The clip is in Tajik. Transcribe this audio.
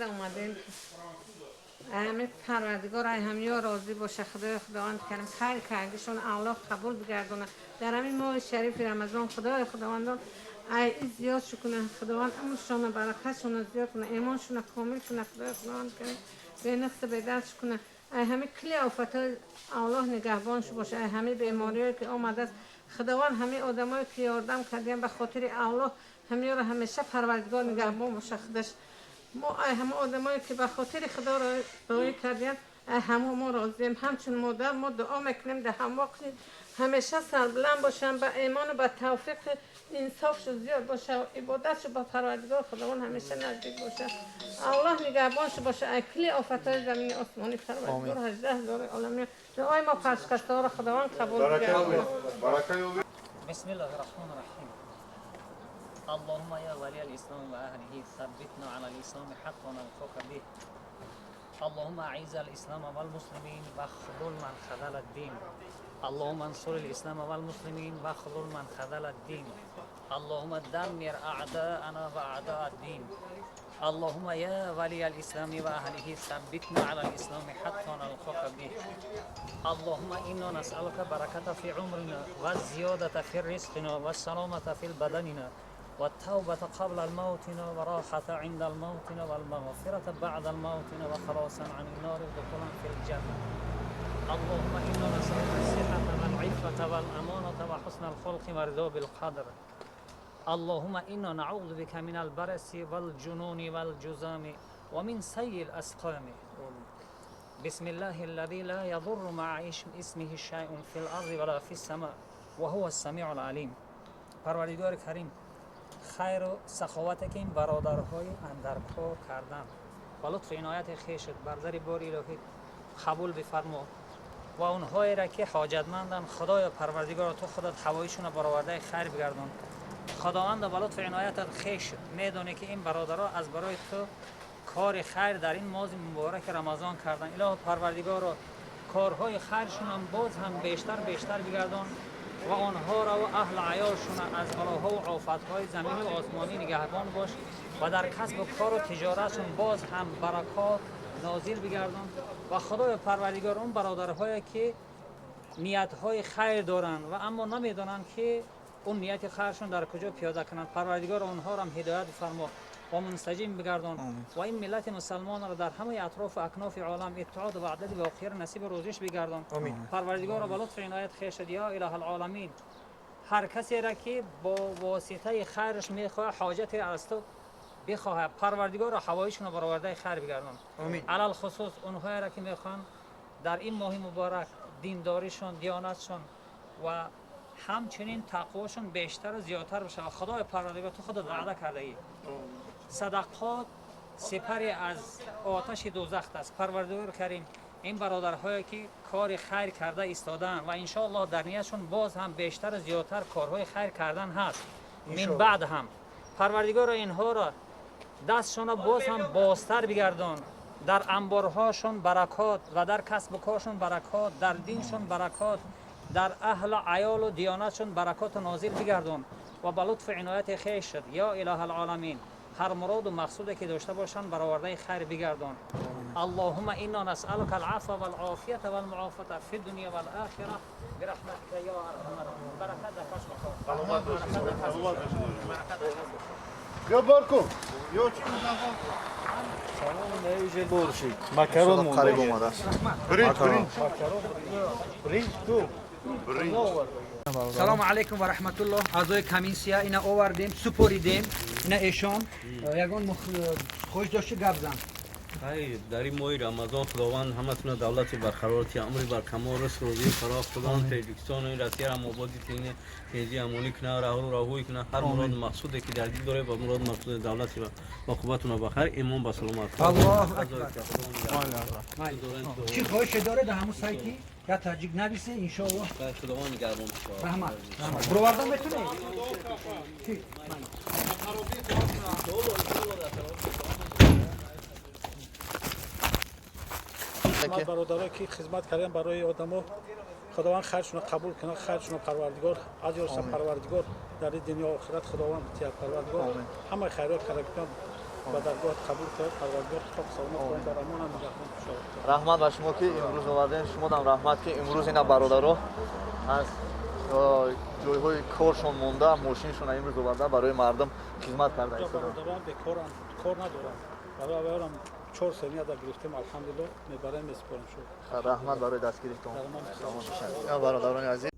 Омадем. Ҳамин Парвардигор ай ҳамё розӣ боша. Худои Худованд Карим хайр кардишон Аллоҳ қабул бигардона. Дар ҳамин моҳи шарифи Рамазон Худои Худовандон ай зиёд шукуна. Худованд умршона, баракатшона зиёд куна, имоншона комил куна. Худои Худованд Карим бенақс бедард шукуна. Ай ҳами кили офатҳои Аллоҳ нигаҳбонш боша. Ай ҳами бемориҳое ки омадааст, Худованд ҳами одамое ки ёрдам кардиям ба хотири Аллоҳ, ҳамёро ҳамеша Парвардигор нигаҳбон боша. Худаш мо ай ҳама одамое ки ба хотири Худо роӣ кардиям, ай ҳамо мо розием. Ҳамчун модар мо дуо мекунем, дар ҳам вақт ҳамеша сарбуланд бошанд, ба имону ба тавфиқи инсофшу зиёд боша, ибодатшу ба Парвардигор Худованд ҳамеша наздик боша. Аллоҳ нигаҳбоншу боша ай кили офатҳои замини осмонӣ. Парвардигор 18 000 олами дуои мо пашкастаҳоро Худованд қабул бигардонад. بسم الله الرحمن الرحيم. اللهم يا ولي الإسلام وأهله، ثبتنا على الإسلام حتى نلقاك به. اللهم أعز الإسلام والمسلمين واخذل من خذل الدين. اللهم انصر الإسلام والمسلمين واخذل من خذل الدين. اللهم دمر أعداءنا وأعداء الدين. اللهم يا ولي الإسلام وأهله، ثبتنا على الإسلام حتى نلقاك به. اللهم إنا نسألك بركة في عمرنا والزيادة في رزقنا والسلامة في بدننا والتوبة قبل الموت وراحة عند الموت والمغفرة بعد الموت وخلاصا عن النار ودخولا في الجنة. اللهم إنا نسألك الصحة والعفة والأمانة وحسن الخلق والرضا بالقدر. اللهم إنا نعوذ بك من البرص والجنون والجزام ومن سيء الأسقام. بسم الله الذي لا يضر مع اسمه شيء في الأرض ولا في السماء وهو السميع العليم. پروردگار کریم، خیر و سخاوت که این برادرهای اندرکار کردن و لطف عنایت خویشت بر در بار الهی قبول بفرما و اونهایی را که حاجتمندن، خدایا پروردگار، تو خودت هوایشون برآورده خیر بگردان. خداوند، با لطف عنایتت خویش میدونی که این برادرها از برای تو کار خیر در این ماه مبارک رمضان کردن. اله پروردگار، کارهای خیرشون هم باز هم بیشتر بیشتر بگردان و آنها را و اهل عیالشون از بلاها و آفتهای زمینی و آسمانی نگهبان باش و در کسب و کار و تجارتشون باز هم برکات نازل بگردان. و خدای پروردگار، اون برادرهایی که نیتهای خیر دارند و اما نمیدانند که اون نیت خیرشون در کجا پیاده کنند، پروردگار، آنها را هم هدایت فرما و منسجم بگردان و این ملت مسلمان را در همه اطراف و اکناف عالم اتحاد و وحدت واقعی را نصیب روزیش بگردان. پروردگار، با لطف عنایت خویشت، یا اله العالمین، هر کسی را که با واسطه خیرش میخواه حاجت از تو بخواه، پروردگار، هوایشون را برآورده خیر بگردان. علی الخصوص اونهایی را که میخوان در این ماه مبارک دینداریشون، دیانتشون و همچنین تقواشون بیشتر و زیادتر بشه. و خدای پروردگار، تو خودت وعده کرده ای صدقات سپر از آتش دوزخ است. پروردگار کریم، این برادرهایی که کار خیر کرده ایستادن و انشاءالله در نیتشون باز هم بیشتر و زیادتر کارهای خیر کردن هست من بعد هم، پروردگار، اینها را دستشان را باز هم بازتر بگردان، در انبارهاشون برکات و در کسب و کارشون برکات، در دینشون برکات، در اهل عیال و دیانتشون برکات نازل بگردان و به لطف عنایت خویشت، یا اله العالمین، هر مراد و مقصودی که داشته باشند برآورده خیر بگردان. اللهم انا نسألك العفو والعافية والمعافاة في الدنيا والآخرة برحمتك يا ارحم الراحمين. برکت در کسب و کار. سلامت باشید، سلامت باشید. برکت در کسب و کار. بیا بارکو یا چی؟ Макарон. Қариб омадааст. برنج، برنج. Биринҷ ку? برنج. Салому алайкум ва раҳматуллоҳ. Аъзои комиссия ина овардем, супоридем. Ина эшон ягон хоҳиш дошти, гап зан. Хайр, дар ин моҳи Рамазон Худованд ҳаматона давлати барқарорти, амри баркамол, ризқ рӯзии фароғ, Худованд Тоҷикистону Россияро ободи, тинҷи, амонӣ кунад, раҳру раҳӯй кунад. Ҳар муроду мақсуде ки дар дил доред, ба муроду мақсуди давлати ба қувватона ба хайр, имон, ба саломат. Аллоҳу акбар. Чӣ хоҳише доред, дар ҳамун сайти я таҷик нависе, иншоаллоҳ. Худованд нигаҳбон. Раҳмат, раҳмат. Бировардан метунед? Чӣ? Ман бародарое ки хизмат кардем барои одамо, Худованд хайршуно қабул кунад, хайршуно Парвардигор аҷрша, Парвардигор, дар ин дунё охират Худованд битиҳад. Парвардигор ҳамаи хайрот карда. Ба даргоҳат қабул кард, Парвардигор хок саломат кунад, дар амонам нигаҳбон шавад. Раҳмат ба шумо, ки имрӯз овардем. Шумодам раҳмат, ки имрӯз ина бародаро аз ҷойҳои коршон монда, мошиншон имрӯз оварда, барои мардум хизмат карда истодан. Бародарон бекоранд, кор надоранд. Барои аввалам чор семья да гирифтем, алҳамдулилло, мебарем, месупорем шуд. Раҳмат барои дастгиритон. Бародарони азиз.